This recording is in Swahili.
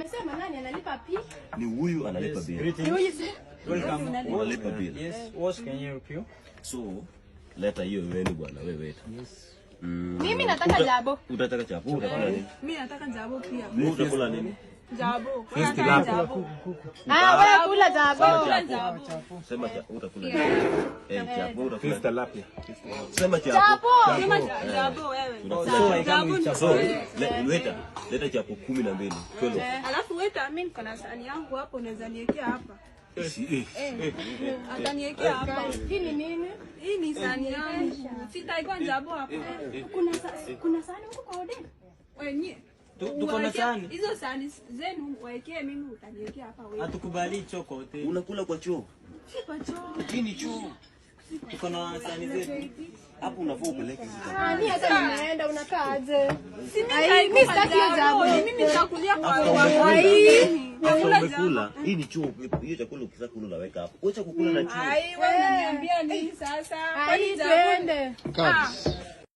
Amesema nani analipa bill? Ni huyu analipa bill. Ni huyu si? Welcome. Unalipa bill. Yes, what can you help you? So, leta hiyo wenu bwana, wewe waiter. Yes. Mimi nataka jabo. Utataka chapo, utakula nini? Mimi nataka jabo pia. Wewe utakula nini? Jabo. Wewe nataka jabo. Ah, wewe kula jabo. Sema chapo. Sema chapo utakula nini? Eh, chapo utakula. Tilapia. Sema chapo. Chapo. Sema jabo wewe. So I come with So, chapo. Waiter, leta chapo 12. 12. Alafu waiter, mimi niko na sahani yangu hapo, unaweza niwekea hapa. Ataniwekea hapa. Hii ni nini? Hii ni sahani yangu. Sitaikuwa jabo hapa. Kuna sahani huko kwa hoteli? Wewe nyie. Tuko na sahani. Hizo sahani zenu waekee, mimi utaniwekea hapa wewe. Hatukubali choo kwa hoteli. Unakula kwa choo. Si kwa choo. Hii ni choo. Tuko na sahani zetu. Hapo unafaa upeleke hizi chapo. Ah, mimi hata nimeenda unakaa aje? Si mimi Ai, mimi sitaki hiyo jabo. Mimi nitakulia kwa After kwa. umekula. Ai. After umekula, hii ni choo. Hiyo chakula ukisha kula unaweka hapo. Wacha kukula na choo. Ai, wewe unaniambia nini sasa? Ai, Kwani jabo? twende. Ah.